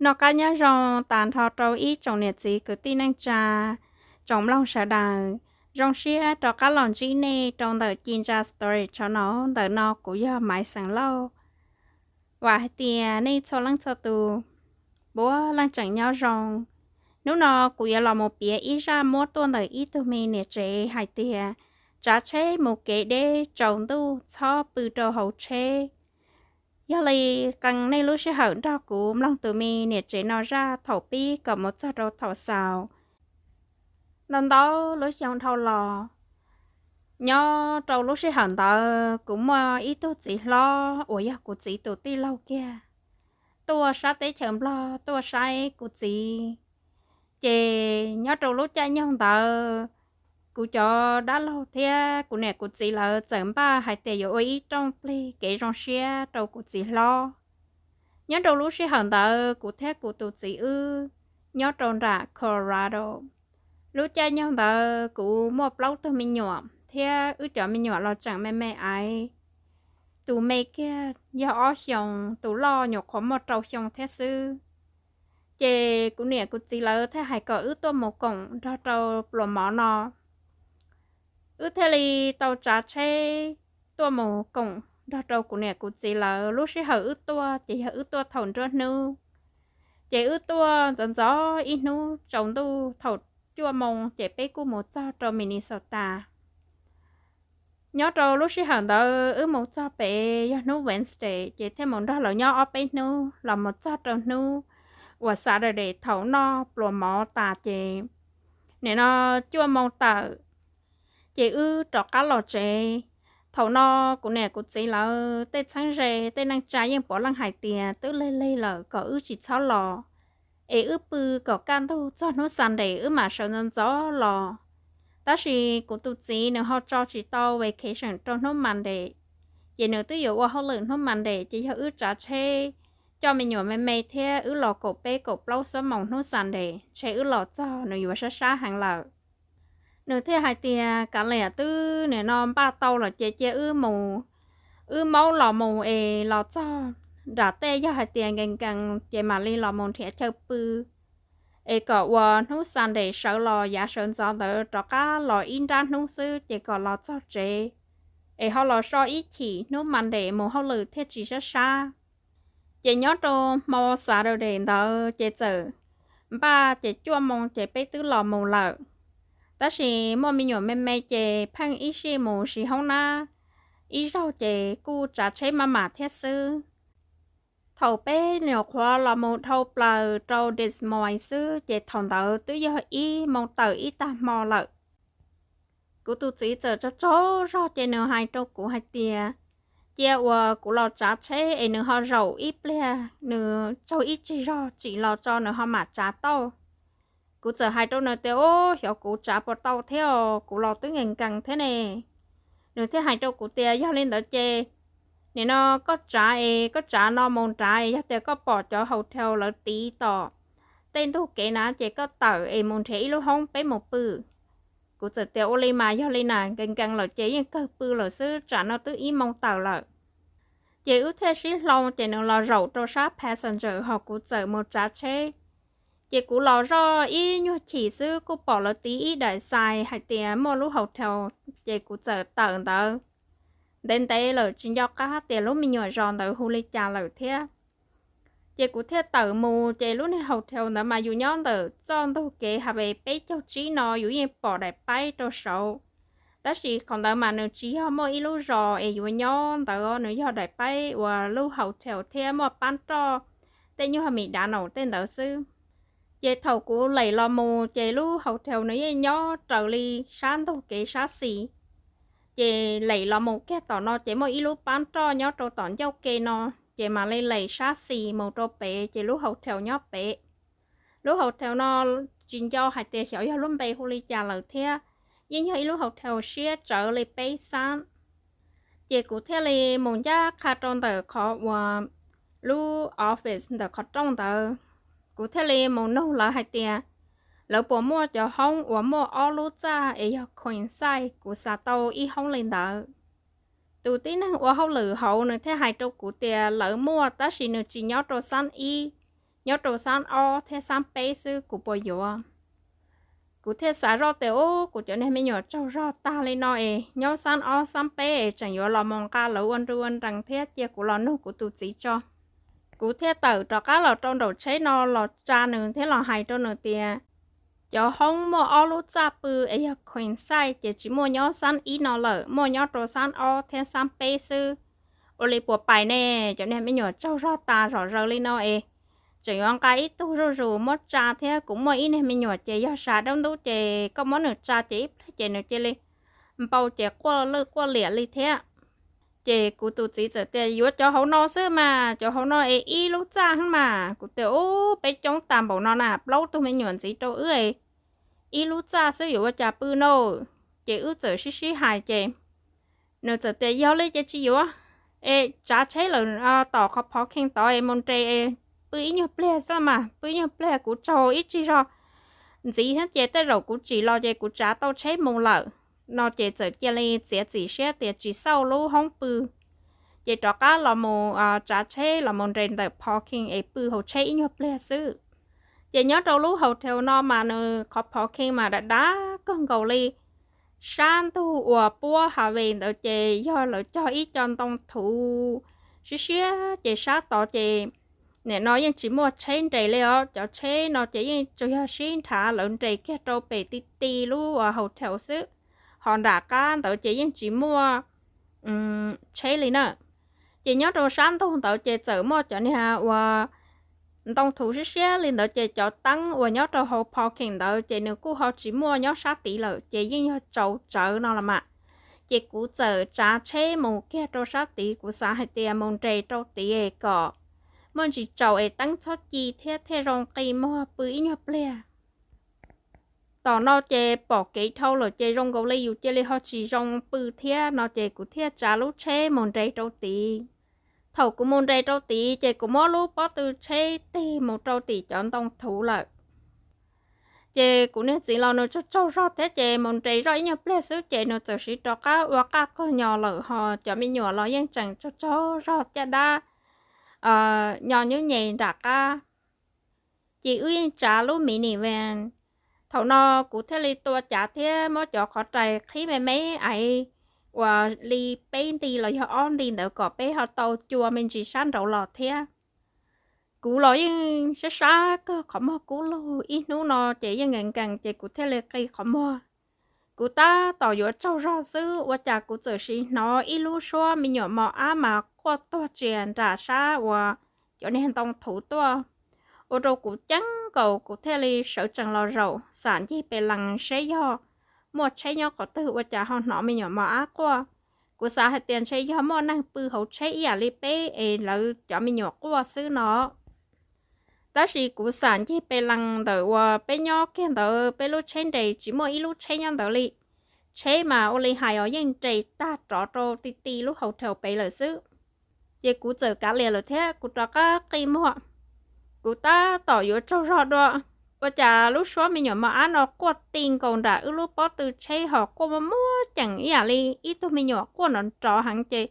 Noj qab nyob zoo tas nrho rau ib tsoom niam txiv kwv tij neej tsa, tsoom mloog sawv daws. Zoo siab rov qab los ntsib nej rau ntawm Ci Ntsa Story channel no. Ntawm no kuv yog Maiv Xeem Lauj. Vam hais tias nej txhua leej txhua tus puav leej tseem nyob zoo. Hnub no kuv yuav los mus piav ib zaj muab tuaj ntawm ib tug me niam tsev hais tias tsav tsheb mus kev deb tsaus ntuj txhob pw rau hauv tsheb. Yog li qee nej lub sij hawm nrog kuv mloog tus me niam tsev no zaj thaum pib kom mus txog rau thaum xaus. Ntau ntau lub xyoo dhau los, nyob rau lub sij hawm ntawd kuv muaj ib tug txiv hlob uas yog kuv txiv tus tij laug kiag tuaj sab teb chaws Nplog tuaj saib kuv txiv. Ces nyob rau lub caij nyoog ntawd, kuv cov dab laug thiab kuv niam kuv txiv lawv txawm npaj hais tias yuav ua ib rooj plig kev zoo siab rau kuv txiv hlob. Nyob rau lub sij hawm ntawd kuv thiab kuv tus txiv wb nyob rau nram Colorado. Lub caij nyoog ntawd kuv muaj plaub tug me nyuam thiab wb cov me nyuam los tseem me me aiv. Tus me kiag yog ob xyoos, tus loj nyuam qhuav muaj rau xyoo thiab xwb. Ces kuv niam kuv txiv lawv thiaj hais kom wb tuaj mus koom nrog rau pluas mov no. Wb thiaj li tau tsav tsheb tuaj mus koom nrog rau kuv niam kuv txiv lawv. Lub sij hawm wb tuaj ces yog wb tuaj thaum nruab hnub, ces wb tuaj ntxov ntxov ib hnub tsaus ntuj thaum cuaj moo ces peb kuj mus txog rau Minnesota. Nyob rau lub sij hawm ntawd wb mus txog pem yog hnub Wednesday ces thiaj mus nrog lawv nyob ob peb hnub los mus txog rau hnub uas Saturday thaum noj pluas mov tas ces nim no cuaj moo tawm, ces wb rov qab los tsev. Thaum no kuv niam kuv txiv lawv tej txheeb ze tej neej tsa yeej puav leej hais tias twb lig lig lawm kom wb tsis txhob los, es wb pw kom kaj ntug txog hnub Sunday wb mam sawv ntxov ntxov los. Tab sis kuv tus txiv nws ho tso tsis tau vacation rau hnub Monday, ces nws twb yuav ua hauj lwm hnub Monday ces yog wb tsav tsheb coj me nyuam me me thiab wb los kaum peb kaum plaub xuab moos hnub Sunday ntshe wb los txog nws yuav sab sab heev lawm. Nws thiaj hais tias kav liam, twb nim no npaj tau los ces cia wb mus, wb maub los mus es los txog nram tej yog hais tias nkees nkees ces mam li los mus nrhiav chaw pw, es kom uas hnub Sunday sawv los yav sawv ntxov ntawd rov qab los ib nrab hnub xwb ces kom los txog tsev, es ho los so ib chim hnub Monday mus hauj lwm thiaj tsis sab sab. Ces nyob rau hmo Saturday ntawd ces txawm npaj ces cuaj moo ces peb twb los mus lawm. Tab sis muaj me nyuam me me ces pheej ib sij mus siv hoob nab, ib zaug ces kuj tsav tsheb maj mam thiab xwb. Thaum peb nyuam qhuav los mus dhau plaws rau Des Moines xwb ces thaum ntawd twb yog ib moo tawm ib tag hmo lawm. Kuv tus txiv txawm tsaug tsaug zog ces nws hais rau kuv hais tias, cia uas kuv los tsav tsheb es nws ho zaum ib pliag, nws tsaug ib tsig zog tsim los tso nws ho mam tsav tau. Kuv txawm hais rau nws tias, ub, xyov kuv tsav puas tau thiab, kuv los twb nkees nkees thiab ne. Nws thiaj hais rau kuv tias, yog li ntawd ces nim no koj tsav es koj tsav no mus nrad es yog tias koj pom cov hotel lawv tiv tom tej ntug kev na ces koj tawm es mus nrhiav ib lub hoob peb mus pw. Kuv txawm tias, ua li mas yog li na, nkees nkees lawm ces yeej kawg pw lawm xwb, tsam no twb ib moo tawm lawm. Ces wb thiaj sib hloov ces nws los zaum rau sab passenger ho kuv txawm mus tsav tsheb. Ces kuv los zoj ib nyuag chim xwb kuj pom lawv tiv ib daim xais hais tias muaj lub hotel, ces kuv txawm tawm ntawd. Ntev ntev lawm tsis nco qab tias lub me nyuam zos ntawd hu li cas lawm thiab. Ces kuv thiaj tawm mus ces lub niag hotel ntawd mas yus nyob ntawm txoj ntug kev Highway peb caug tsib no yus yeej pom daim paib rau saud. Tab sis qhov ntawd mas nws tsis yog muaj ib lub zos es yuav nyob ntawd, nws yog daim paib uas lub hotel thiab muaj pab roj tej nyuag McDonald's tej ntawd xwb. Ces thaum kuv lem los mus ces lub hotel nws yeej nyob raws li sab ntug kev sab xis. Ces lem los mus kiag tom no ces muaj ib lub pab roj nyob rau tom ncauj ke no, ces mam li lem sab xis mus rau pem ces lub hotel nyob pem. Lub hotel no tsis nco hais tias xyov yog lub npe hu li cas lawm thiab, yeej yog ib lub hotel siab tsawv li peb xab. Ces kuv thiaj li mus ncaj qha rau ntawm qhov uas lub office ntawm qhov rooj ntawd. Kuv thiaj li mus nug lawv hais tias lawv puas muaj cov hoob uas muaj ob lub txaj es yog queen size, kuv xav tau ib hoob li ntawd. Tus tib neeg ua hauj lwm hauv nws thiaj hais rau kuv tias lawv muaj tab sis nws tsis nyob rau xab ib, nyob rau xab ob thiab xab peb xwb kuv puas yuav. Kuv thiaj xav zoj tias, ub, kuv cov niag me nyuam tsaug zog tag li no es nyob xab ob xab peb es tseem yuav los mus nqa lawv ua nru ua nrees thiab cia kuv los nug kuv tus txiv tso. Kuv thiaj tawm rov qab los rau nraum tsheb no los tsa nws thiab los hais rau nws tias, cov hoob muaj ob lub txaj pw es yog queen size ces tsis muaj nyob xab ib no lawm, muaj nyob rau xab ob thiab xab peb xwb. Ua li puas pais ne? Cov niag me nyuam tsaug zog tas zom zaws li no es tseem yuav nqa ib tug zuj zus muab tsa thiab, kuv muaj ib niag me nyuam ces yog sab dab ntub ces koj muab nws tsa ces ib pliag ces nws cia li npau ces quaj lwj quaj liam li thiab. Ces kuv tus txiv txawm tias, yuav cov hauv no xwb mas, cov hauv no es ib lub txaj heev mas. Kuv tias, ub, peb coob tas npaum no na, plaub tug me nyuam ntxiv rau wb es ib lub txaj xwb yuav ua cas pw no? Ces wb txawm sib sib hais ces nws txawm tias, yog li ces tsis yuav, es tsav tsheb lawm, tom qhov parking tod es mus nres, pw ib nyuag pliag xwb mas, pw ib nyuag pliag kuv tsaug ib tsig zog ntxiv thiab ces tej zaum kuv tsim los ces kuv tsav tau tsheb mus lawm no ces txawm cia li txiav txim siab tias tsis xauj lub hoob pw, ces rov qab los mus tsav tsheb los mus nres ntawm parking es pw hauv tsheb ib nyuag pliag xwb. Ces nyob rau lub hotel no mas nws qhov parking mas dav dav kawg nkaus li. Sab ntug uas puab highway ntawd ces yog lawv cog ib co ntoo thuv siab siab ces sab tod ces nim no yeej tsis muaj tsheb nres li os. Cov tsheb no ces yeej tsuas yog sib nrhav lawv nres kiag rau pem ti ti lub hotel xwb, ho nram qab ntawd ces yeej tsis muaj tsheb li na. Ces nyob rau sab ntug ntawd ces txawm muaj cov niag uas ntoo thuv siab siab li ntawd ces cov teeb uas nyob rau hauv parking ntawd ces nws kuj ho tsis muaj nyob sab tid lawm ces yeej yog tsau tsawv no los mas. Ces kuv txawm tsav tsheb mus kiag rau sab tid, kuv xav hais tias mus nres rau tid es kom muaj ntsis tsaus es teeb txhob ci thiab thiaj zoo qi muag pw ib nyuag pliag. Tom no ces pom kev dhau lawm ces zoo nkaus li yus cia li ho tsis zoo pw thiab no ces kuv thiaj tsav lub tsheb mus nres rau tid. Thaum kuv mus nres rau tid ces kuv muab lub pob tw tsheb tig mus rau tim cov ntoo thuv lawm. Ces kuv niag txiv los nws tsaug tsaug zog thiab ces mus nres zoj ib nyuag pliag xwb ces nws txawm siv rov qab ua qaj qag nyo lawm, ho cov me nyuam los yeej tseem tsaug tsaug zog caj dab nyo nyub nyes nram qab. Ces wb yeej tsav lub minivan. Thaum no kuv thiaj li tua cav thiab muab cov qhov rais qhib me me aiv uas li peb nti los yog ob nti ntawd kom peb ho tau cua me ntsis sab nraud los thiab. Kuv los yeej sab sab kawg qhov muag kub lug, ib hnub no ces yeej nkees nkees ces kuv thiaj li qi qhov muag. Kuv tab tom yuav tsaug zog xwb ua cas kuv txawm siv hnov ib lub suab me nyuam mos ab mas quaj tuag tsias nram sab uas cov niag ntoo thuv tuaj, ua rau kuv ceeb nkaus kuv thiaj li sawv tsees los zaum xam ncig pes lees seb yog muaj tsheb nyob qhov twg ua cas ho hnov me nyuam mos ab quaj. Kuv xav hais tias ntshe yog muaj neeg pw hauv tsheb ib yam li peb es lawv cov me nyuam quaj xwb no. Tab sis kuv xam ncig pes lees ntawm uas peb nyob kiag ntawd peb lub tsheb nres tsis muaj ib lub tsheb nyob ntawd li. Tsheb mas ua li hais os yeej nres tag rov rau ti ti lub hotel pem lawm xwb. Ces kuv txawm kav liam lawm thiab kuv rov qab qi muag. Kuv tab tom yuav tsaug zog dua, ua cas lub suab me nyuam mos ab no quaj ti nkaus nram wb lub pob tw tsheb ho quaj muaj muaj ceem ib yam li ib tug me nyuam quaj nrov nrov heev ces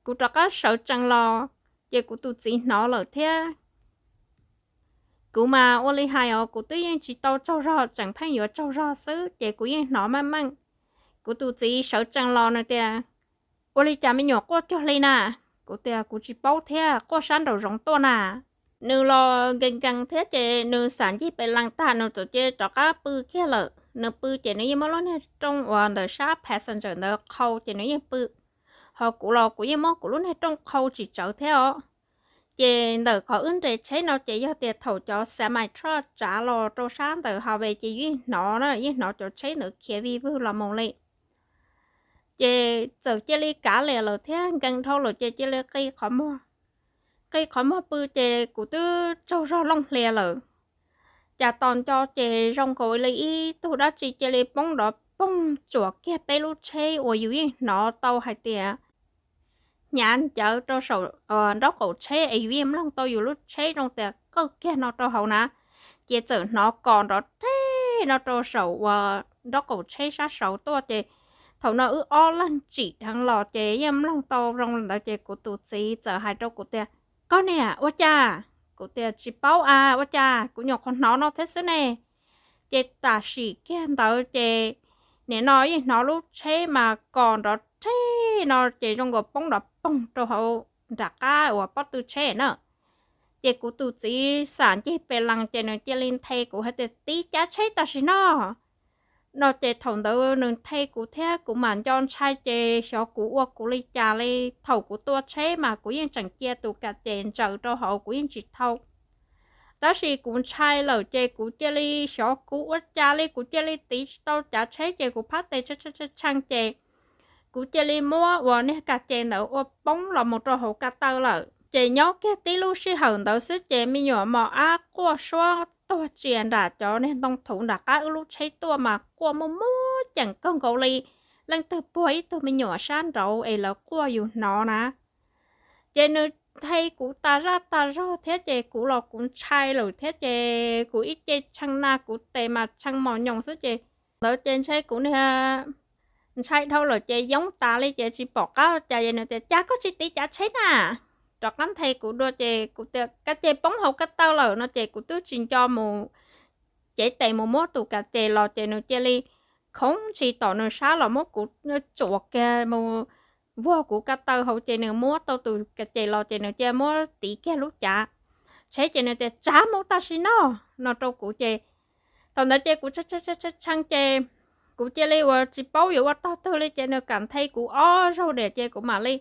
kuv rov qab sawv tsees los, ces kuv tus txiv hnov lawm thiab. Kuv mas ua li hais os kuv twb yeej tsis tau tsaug zog, tseem pheej yuav tsaug zog xwb ces kuv yeej hnov meej meej. Kuv tus txiv sawv tsees los nws tias, ua li cas me nyuam quaj cuag li na? Kuv tias kuv tsis paub thiab, quaj sab nraum zoov tuaj na. Nws los nkees nkees thiab ces nws xam ncig pes lees tag nws txawm cia rov qab pw kiag lawm. Nws pw ces nws yeej muab lub niag rooj uas ntawm sab passenger ntawd qhau ces nws yeej pw. Ho kuv los kuv yeej muab kuv lub niag rooj qhau tsis tsawv thiab os. Ces ntawm qhov wb nres tsheb no ces yog tias thaum cov semi truck tsav los rau sab ntawm highway ces yeej hnov na, yeej hnov cov tsheb ntawd khiav vij vwg los mus li. Ces txawm cia li kav liam lawm thiab nkees dhau lawm ces cia li qi qhov muag. Qi qhov muag pw ces kuv twb tsaug zog looj hlias lawm. Cas tos nco ces zoo nkaus li ib tug dab tsi cia li poob nrov poog tsuam kiag peb lub tsheb uas yus yeej hnov tau hais tias hnyav ncawv rau saum nraub qaum tsheb es yus yeej mloog tau yus lub tsheb zoo tias qawj kiag no rau hauv na. Ces txawm hnov kos nrov reg no rau saum uas nraub qaum tsheb sab saud tuaj ces thaum no wb ob leeg tsim dheev los ces yeej mloog tau zoo li ntawd ces kuv tus txiv txawm hais rau kuv tias, koj niam, ua cas? Kuv tias tsis paub a, ua cas kuv nyuam qhuav hnov no thiab xwb ne. Ces tam sim kiag ntawd ces nim no yeej hnov lub tsheb mas kos nrov rheg no ces zoo nkaus poob nrov poog rau hauv nram qab uas pob tw tsheb na. Ces kuv tus txiv xam ncig pes lees ces nws cia li nthe kuv hais tias, tiv cav tsheb tam sim no no ces thaum ntawd nws nthe kuv thiab kuv mam nco ntshai ces xyov kuv ua kuv li cas li. Thaum kuv tua tsheb mas kuv yeej tseem cia tus kas ces ntsaws rau hauv, kuv yeej tsis thau. Tab sis kuv ntshai lawm ces kuv cia li xyov kuv ua cas li, kuv cia li tiv tsis tau cav tsheb ces kuv phab tes tshee ces kuv cia li muab uas niag kas ces ntawd ua poob los mus rau hauv ko taw lawm. Ces nyob kiag tib lub sij hawm ntawd xwb ces me nyuam mos ab quaj suab tuag tsias nram cov niag ntoo thuv nram qab wb lub tsheb tuaj mas quaj muaj muaj ceem kawg nkaus li. Leej twg puag ib tug me nyuam sab nraud es lawv quaj yus hnov na. Ces nws nthe kuv tas zaj tas zog thiab ces kuv los kuv ntshai lawm thiab ces kuv ib ce tshee na kuv tes mas tshee mos nyoos xwb ces ntawd ces ntshai kuv niag ntshai dhau lawm ces yoob tas li ces tsis pom qab cas es nws tias, cas koj tsis tiv cav tsheb na? Rov qab nthe kuv dua ces kuv tias, kas ces poob hauv ko taw lawm no ces kuv twb tsis nco mus cev tes mus muab tus kas ces los ces nws cia li khoov ntshis tom nws sab los muab kuv tsuam kiag mus vuag kuv ko taw hauv ces nws muab tau tus kas ces los ces nws cia muab tiv kiag lub cav tsheb ces nws tias, tsav mus tam sim no no rau kuv ces thaum ntawd ces kuv tshee ces kuv cia li uas tsis paub yuav ua tog twg li ces nws kam nthe kuv ob zaug diam ces kuv mam li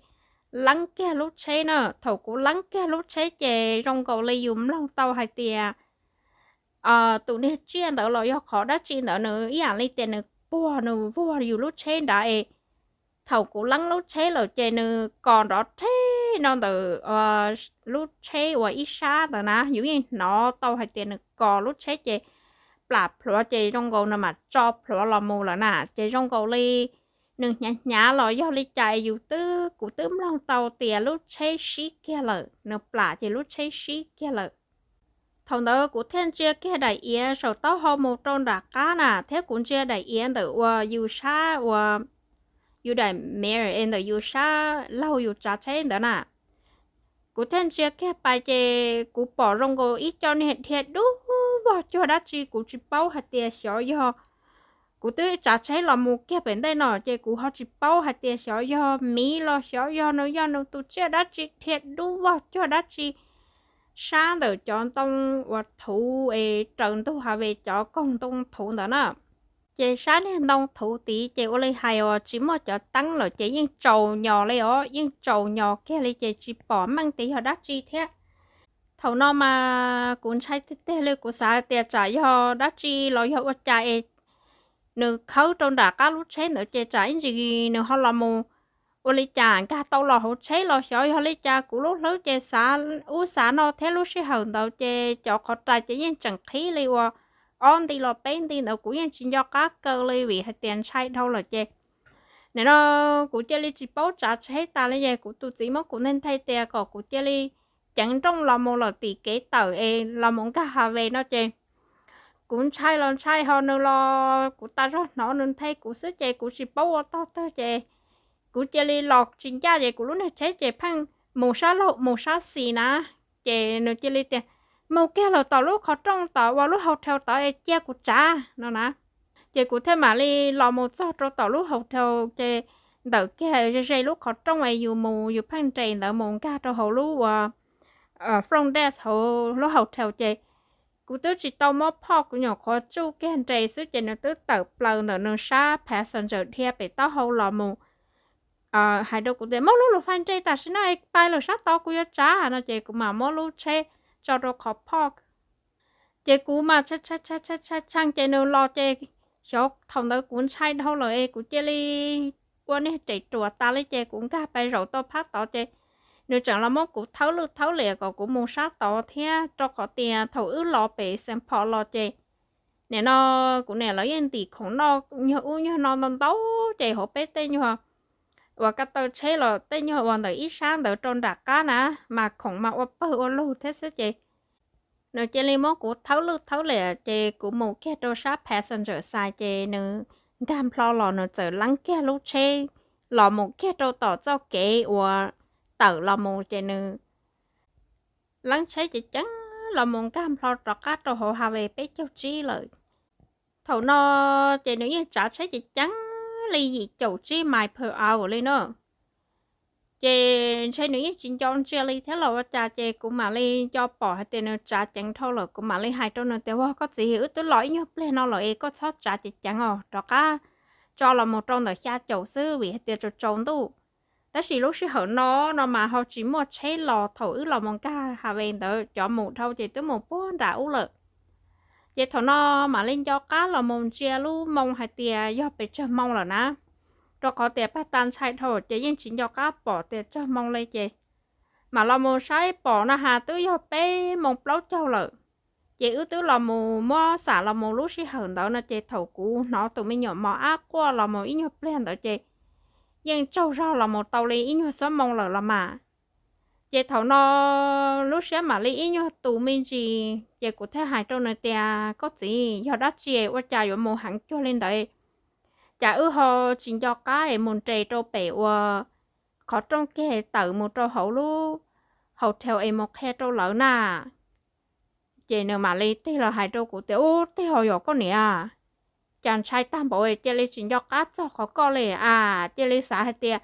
leeb kiag lub tsheb na. Thaum kuv leeb kiag lub tsheb ces zoo nkaus li yus mloog tau hais tias tus niag tsiaj ntawd los yog qhov dab tsi ntawd nws ib yam li tias nws puag nws vuag yus lub tsheb nrad es thaum kuv leeb lub tsheb lawm ces nws kos nrov rheg no ntawm lub tsheb uas ib sab ntawd na, yus yeej hnov tau hais tias nws kos lub tsheb ces plam plhuav ces zoo nkaus nws mam tso plhuav los mus lawm na. Ces zoo nkaus li nws hnyav hnyav los yog li cas yus twb, kuv twb mloog tau tias lub tsheb sib kiag lawm, nws plam ces lub tsheb sib kiag lawm. Thaum ntawd kuv thiaj ntsia kiag daim iav saum taub hau mus rau nram qab na, thiab kuv ntsia daim iav ntawm uas yus sab uas yus daim mirror es ntawm yus sab laug yus tsav tsheb ntawd na. Kuv thiaj ntsia kiag pais ces kuv pom zoo nkaus ib co niag dhia dub vog cuag dab tsi, kuv tsis paub hais tias xyov yog, kuv twb tsav tsheb los mus kiag pem ntej no ces kuv ho tsis paub hais tias xyov yog miv los xyov yog nws yog nws tus tsiaj dab tsi dhia dub vog cuag dab tsi sab ntawm cov ntoo uas thuv es raws ntug hav vej cov koog ntoo thuv ntawd na. Ces sab niag ntoo thuv tid ces ua li hais uas tsis muaj cov teeb lawm ces yeej tsaus nyos li os, yeej tsaus nyos kiag li ces tsis pom meej tias yog dab tsi thiab. Thaum no mas kuv ntshai tiag tiag li, kuv xav hais tias tsam yog dab tsi los yog ua cas es nws khawb rau nram qab lub tsheb ntawd ces tsam ib ntsis nws ho los mus ua li cas nkag tau los hauv tsheb los xyov yog li cas. Kuv lub hlwb ces xav ub xav no thiab lub sij hawm ntawd ces cov qhov rais ces yeej tseem qhib li uas ob nti los peb nti ntawd kuv yeej tsis nco qab kaw li vim hais tias ntshai dhau lawm ces nim no kuv cia li tsis paub tsav tsheb tas li ces kuv tus txiv muab kuv nthe nthe tias kom kuv cia li ceev nrooj los mus lawm tim kev tawm es los mus nkag hav vej no ces kuv ntshai los ntshai ho nws los kuv tas zog hnov nws nthe kuv xwb ces kuv tsis paub ua tog twg ces kuv cia li los tsis ncaj ces kuv lub niag tsheb ces pheej mus sab laug mus sab xis na. Ces nws cia li tias mus kiag lawm tom lub qhov rooj tom uas lub hotel tod es cia kuv tsav no na. Ces kuv thiaj mam li los mus txog rau tom lub hotel ces ntawm kiag ze ze lub qhov rooj es yus mus yus pheej nres ntawd mus nkag rau hauv lub uas front desk hauv lub hotel ces kuv twb tsis tau muab phoj, kuv nyuam qhuav tsuj kiag nres xwb ces nws twb tawm plaws ntawm nws sab passenger dhia pem taub hau los mus hais rau kuv tias muab lub lus fais nres tam sim no es pais lawm sab tod kuv yuav tsav no ces kuv mam muab lub tsheb tso rau qhov phoj. Ces kuv mas tshee ces nws los ces xyov thaum ntawd kuv ntshai dhau lawm es kuv cia li ua niag res ruam tas li ces kuv nkag pais zaum tau phab tod ces nws tseem los muab kuv thawb lwj thawb liam kom kuv mus sab tod thiab rau qhov tias thaum wb los pem Saint Paul los ces nim no kuv niam lawv yeej ntim khoom noj nyuag ub nyuag no ntau ntau ces hauv peb tej nyuag uas ko taw tsheb los tej nyuag uas ntawm ib sab ntawd rau nram qab na mas khoom mas ua pawg ua lug thiab xwb ces nws cia li muab kuv thawb lwj thawb liam ces kuv mus kiag rau sab passenger side ces nws nkag nplho los nws txawm leeb kiag lub tsheb los mus kiag rau tom txoj kev uas tawm los mus ces nws leeb tsheb ces ceev los mus nkag nplho rov qab rau hauv highway peb caug tsib lawm. Thaum no ces nws yeej tsav tsheb ceev ceev li yim caum tsib mais per hour li na. Ces ntshe nws yeej tsis nco ntsia li thiab los ua cas ces kuv mam li nco pom hais tias nws tsav ceev dhau lawm, kuv mam li hais rau nws tias, Ua koj txiv, wb twb los ib nyuag pliag no lawm es koj txhob tsav ceev ceev os, rov qab tso los mus rau ntawm xya caum xwb vim hais tias tsaus tsaus ntuj. Tab sis lub sij hawm no no mas ho tsis muaj tsheb los, thaum wb los mus nkag highway ntawd cov mus dhau ces twb mus puag nram ub lawm. Ces thaum no mam li nco qab los mus ntsia lub moo hais tias yog pes tsawg moo lawm na, rau qhov tias pag tas ntshai dhau ces yeej tsis nco qab pom tias tsawg moo li ces mam los mus saib pom na has twb yog peb moo plaub caug lawm. Ces wb twb los mus muab xam los mus lub sij hawm ntawd no ces thaum kuv hnov tus me nyuam mos ab quaj los mus ib nyuag pliag ntawd ces yeej tsaug zog los mus tau li ib nyuag xuab moo lawm los mas. Ces thaum no lub siab mam li ib nyuag tus me ntsis ces kuv thiaj hais rau nws tias, Koj txiv, yog dab tsi ua cas yuav mus heev cuag li ntawd? Cas wb ho tsis nco qab es mus nres rau pem uas qhov rooj kiag tawm mus rau hauv lub hotel es mus qhia rau lawv na? Ces nws mam li tig los hais rau kuv tias, Ub, tig ho yog koj niam, cas ntshai tag npaum cia li tsis nco qab txog qhov koj li a? Cia li xav hais tias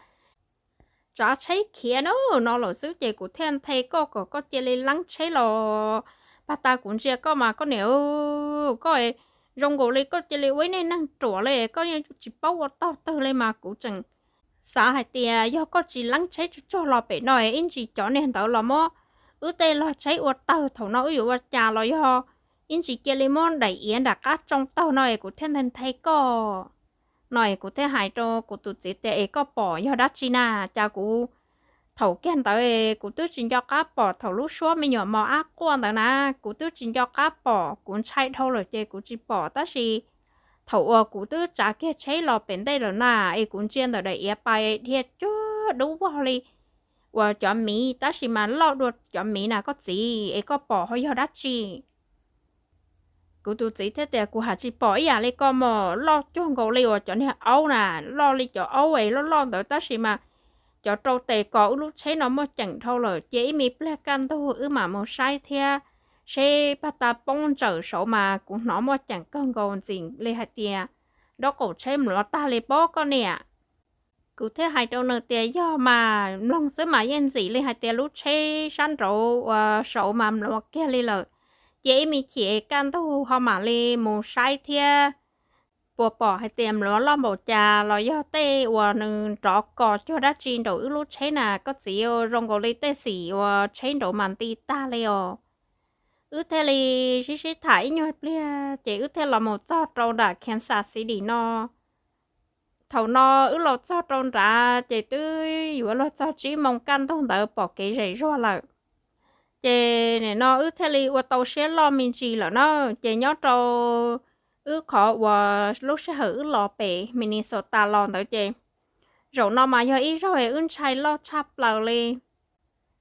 tsav tsheb khiav na no lawm xwb ces kuv thiaj nthe koj kom koj cia li leeb tsheb los pag tas kuv ntsia koj mas koj niam. Koj zoo nkaus li koj cia li ua ib neeg ruam li, koj yeej tsis paub ua tog twg li mas kuv tseem xav hais tias yog koj tsis leeb tsheb tsuag tsuag los pem no es ib ntsis cov niag ntawd los muab wb tej log tsheb ua tawg, thaum no wb yuav ua cas los yog ib ntsis cia li muab daim iav nram qab tsoo tawg no es kuv thiaj nthe nthe koj no es kuv thiaj hais rau kuv tus txiv tias, Es koj pom yog dab tsi na? Cas kuv thaum kiag ntawd kuv twb tsis nco qab pom thaum lub suab me nyuam mos ab quaj ntawd na, kuv twb tsis nco qab pom, kuv ntshai dhau lawm ces kuv tsis pom, tab sis thaum uas kuv twb tsav kiag tsheb los pem ntej lawm na, es kuv ntsia ntawm daim iav pais dhia cuag dub vog li uas cov miv, tab sis mas loj dua cov miv na koj txiv, es koj pom ho yog dab tsi? Kuv tus txiv thiaj tias, Kuv hais tsis pom ib yam li koj mog, loj cuag nkaus li uas cov niag aub na, loj li cov aub es loj loj ntawd, tab sis mas cov rau tes kos wb lub tsheb no muaj ceem dhau lawm, cia ib me pliag kaj ntug wb mam mus saib thiab, seb pag tas poob ntsawm saud mas kuv hnov muaj ceem kawg nkaus ntxim li hais tias nraub qaum tsheb mluav tag li pob koj niam. Kuv thiaj hais rau nws tias, Yog mas, mloog xwb mas yeej ntxim li hais tias lub tsheb sab nraud uas saud mas mluav kiag li lawm, cia ib me chim kaj ntug ho mam li mus saib thiab, puas pom hais tias mluav loj npaum cas los yog tej uas nws nrov kos cuag dab tsi nraum wb lub tsheb na koj txiv, zoo nkaus li tej xim uas tsheb nraud mas nti tag li os. Wb thiaj li sib sib tham ib nyuag pliag ces wb thiaj los mus txog rau nram Kansas City no. Thaum no wb los txog rau nrad ces twb yuav luag txog tsib moos kaj ntug ntawd pom kev zem zuag lawm. Ces nim no wb thiaj li ua tau siab loj me ntsis lawm na. Ces nyob rau wb qhov uas lub sij hawm wb los pem Minnesota los ntawd ces zaum no mas yog ib zaug wb ntshai loj tshaj plaws li.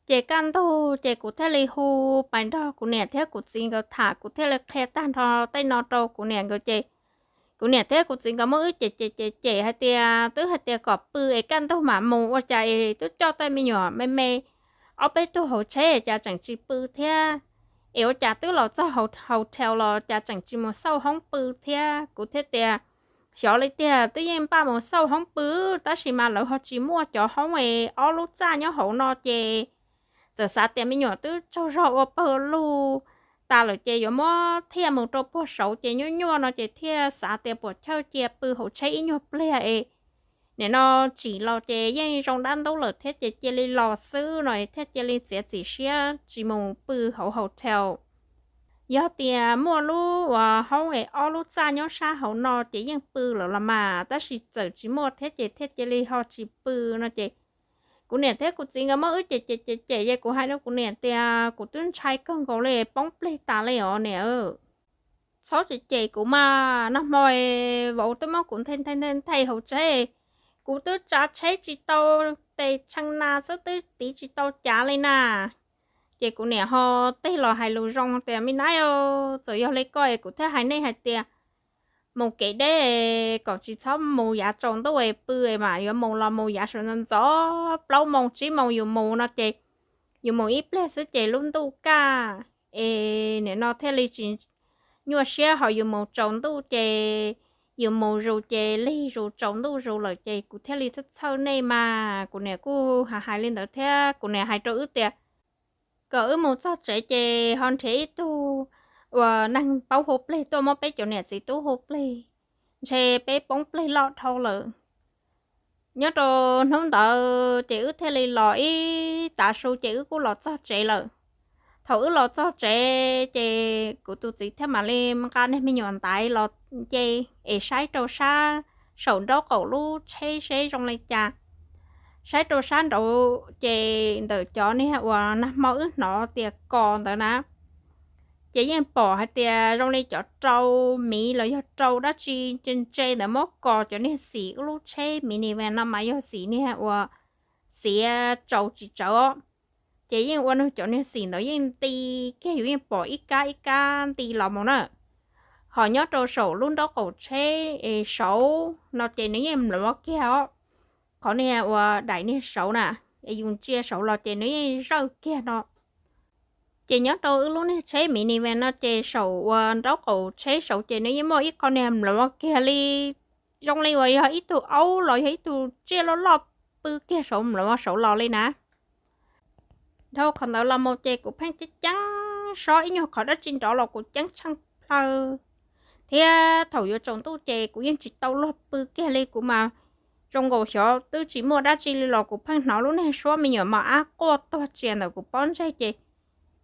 Ces kaj ntug ces kuv thiaj li hu pais nrog kuv niam thiab kuv txiv nkawd tham, kuv thiaj li qhia tag nrho tej no rau kuv niam nkawd ces kuv niam thiab kuv txiv nkawd muab wb cem cem cem cem hais tias twb hais tias kom pw es kaj ntug mam mus, ua cas es twb coj tej me nyuam me me ob peb tug hauv tsheb cas tseem tsis pw thiab, es ua cas twb los txog hotel los cas tseem tsis mus xauj hoob pw thiab. Kuv thiaj tias, Xyov li tiag, twb yeej npaj mus xauj hoob pw, tab sis mas lawv ho tsis muaj cov hoob es ob lub txaj nyob hauv no ces txawm xav tias me nyuam twb tsaug zog ua pawg lug tas lawm ces yuav muab thiaj mus rau puag saud ces nyuaj nyuaj no ces thiaj xav tias puas chawj cia pw hauv tsheb ib nyuag pliag es nim no tsim los ces yeej zoo dab ntub lawm thiab ces cia li los xwb no thiaj cia li txiav txim siab tsis mus pw hauv hotel. Yog tias muaj lub uas hoob es ob lub txaj nyob sab hauv no ces yeej pw lawm los mas, tab sis txawm tsis muaj thiab ces thiaj cia li ho tsis pw no ces kuv niam thiab kuv txiv nkawd muab wb cem cem cem cem ces kuv hais rau kuv niam tias kuv twb ntshai kawg nkaus li, poob plig tas li os niam. Txhob cem cem kuv mas, nag hmo vauv twb muab kuv nthe nthe nthe nthe hauv tsheb, kuv twb tsav tsheb tsis tau, tes tshee na xwb twb tiv tsis tau cav li na. Ces kuv niam ho tig los hais lus zoo tias, Me nab, txawm yog li koj es kuv thiaj hais nej hais tias mus kev deb kom tsis txhob mus yav tsaus ntuj es pw es mas yuav mus los mus yav sawv ntxov ntxov plaub moos tsib moos yus mus no ces yus mus ib pliag xwb ces lub ntuj kaj. Es nim no thiaj li tsis nyuaj siab, ho yus mus tsaus ntuj ces yus mus zus ces lig zus tsaus ntuj zus lawm ces kuv thiaj li txhawj txhawj nej mas. Kuv niam kuj hais hais li ntawd thiab kuv niam hais rau wb tias kom wb mus txog tsev ces ho nrhiav ib tug uas neeg paub hu plig tuaj muab peb cov niam txiv tub hu plig, ntshe peb poob plig loj dhau lawm. Nyob rau hnub ntawd ces wb thiaj li los ib tav su ces wb kuj los txog tsev lawm. Thaum wb los txog tsev ces kuv tus txiv thiaj mam li nqa niag me nyuam ntaiv los nce es saib rau sab saum nraub qaum lub tsheb seb zoo li cas. Saib rau sab nraud ces ntawm cov niag uas nag hmo wb hnov tias kos ntawd na, ces yeej pom hais tias zoo li cov rau miv los yog rau dab tsi ntse ntse ntawd muab kos cov niag xim wb lub tsheb minivan no mas yog xim niag uas xiav tsau tsis tsawv os. Ces yeej ua nws cov niag xim ntawd yeej nti kiag, yus yeej pom ib kab ib kab nti los mus na. Ho nyob rau saum lub nraub qaum tsheb es saud no ces nws yeej mluav kiag os. Qhov niag uas daim niag saud na, es yus ntsia saud los ces nws yeej zawj kiag no. Ces nyob rau wb lub niag tsheb minivan no ces saum uas nraub qaum tsheb saud ces nws yeej muaj ib qho niag mluav kiag li, zoo li uas yog ib tug aub los yog ib tug tsiaj loj loj pw kiag saud mluav saud los li na. Dhau qhov ntawd los mus ces kuv pheej ceeb ceeb sob ib nyuag qhov dab tsi nrov los kuv ceeb tsheej plaws, thiab thaum yuav tsaus ntuj ces kuv yeej tsis tau luag pw kiag li. Kuv mas zoo nkaus xyov twb tsis muaj dab tsi li los kuv pheej hnov lub niag suab me nyuam mos ab quaj tuag tsia ntawm kuv pob ntseg ces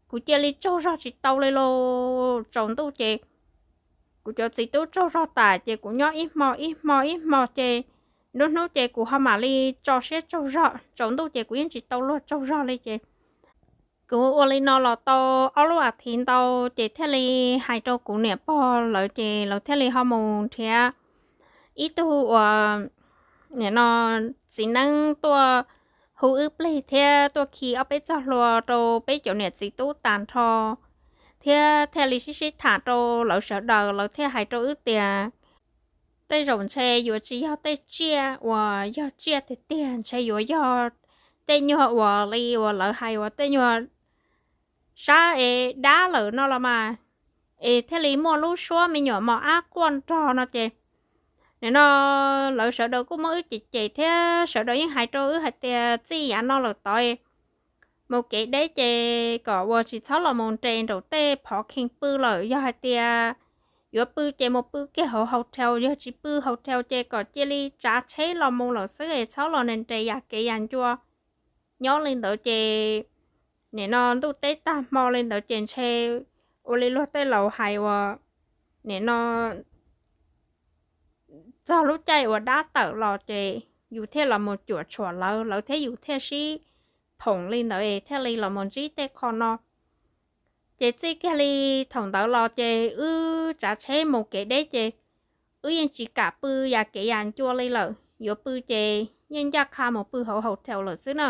kuv cia li tsaug zog tsis tau li lauj. Tsaus ntuj ces kuv cov txiv tub tsaug zog tas ces kuv nyob ib hmo ib hmo ib hmo ces nruab hnub ces kuv ho mam li tso siab tsaug zog. Tsaus ntuj ces kuv yeej tsis tau luag tsaug zog li ces kuv ua li no los tau ob lub as thiv ntau ces thiaj li hais rau kuv niam pog lawv ces lawv thiaj li ho mus nrhiav ib tug uas nim no txiv neeb tuaj hu wb plig thiab tuaj khi ob peb txoj hlua rau peb cov niam txiv tub tas nrho, thiab thiaj li sib sib tham rau lawv sawv daws, lawv thiaj hais rau wb tias tej zaum ntshe yuav tsis yog tej tsiaj uas yog tsiaj tiag tiag, ntshe yuav yog tej nyuag uas li uas lawv hais uas tej nyuag sab es dab lawm no los mas, es thiaj li muaj lub suab me nyuam mos ab quaj nrog no ces nim no lawv sawv daws kuj muab wb cem cem thiab sawv daws yeej hais rau wb hais tias txij yav no lawm tod mus kev deb ces kom uas tsis txhob los mus nres nraum tej phov khees pw lawm. Yog hais tias yuav pw ces mus pw kiag hauv hotel, yog tsis pw hotel ces kom cia li tsav tsheb los mus lawm xwb es txhob los nres nres yam kev yam ncua. Nyob li ntawd ces nim no ntuj teb tag hmo li ntawd ces ntshe ua li luag tej laus hais uas nim no txog lub caij uas dab tawm los ces yus thiaj los mus cuam tshuam lawv, lawv thiab yus thiaj sib phoom li ntawd es thiaj li los mus ntsib tej qho no. Ces txij kiag li thaum ntawd los ces wb tsav tsheb mus kev deb ces wb yeej tsis kam pw yam kev yam ncua li lawm, yuav pw ces yeej ncaj qha mus pw hauv hotel lawm xwb na.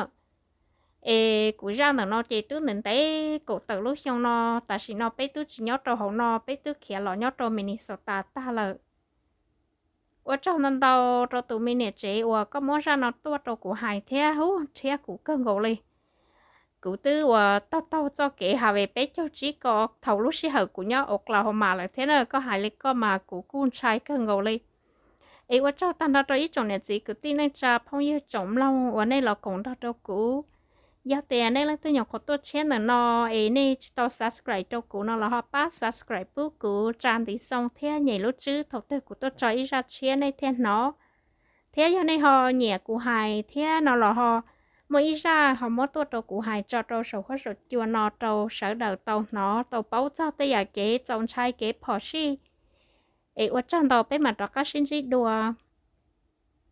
Es kuv zaj ntawm no ces twb ntev ntev kaum tawm lub xyoo no, tam sim no peb twb tsis nyob rau hauv no, peb twb khiav los nyob rau Minnesota tag lawm. Ua tsaug ntau ntau rau tus me niam tsev uas koj muab zaj no tuaj rau kuv hais thiab, hu rhiab kuv kawg nkaus li. Kuv twb uas taug taug txoj kev Highway peb caug tsib ko thaum lub sij hawm kuv nyob Oklahoma lawm thiab na, koj hais li koj mas kuv kuj ntshai kawg nkaus li. Es ua tsaug tag nrho rau ib tsoom niam txiv kwv tij neej tsa phooj ywg tsoom mloog uas nej los koom nrog rau kuv. Yog tias nej leej twg nyuam qhuav tuaj tshiab ntawm no es nej tsis tau subscribe rau kuv no los ho pab subscribe pub kuv tsa ntiv xoo thiab nyem lub tswb, thaum twg kuv tuaj tso ib zaj tshiab nej thiaj hnov. Thiab yog nej ho nyiam kuv hais thiab no los ho muaj ib zaj ho muab tuaj rau kuv hais tso rau saum huab saum cua no rau sawv daws tau hnov tau paub txog tej yam kev txaus ntshai kev phom sij. Es ua tsaug ntau, peb mam rov qab sib ntsib dua.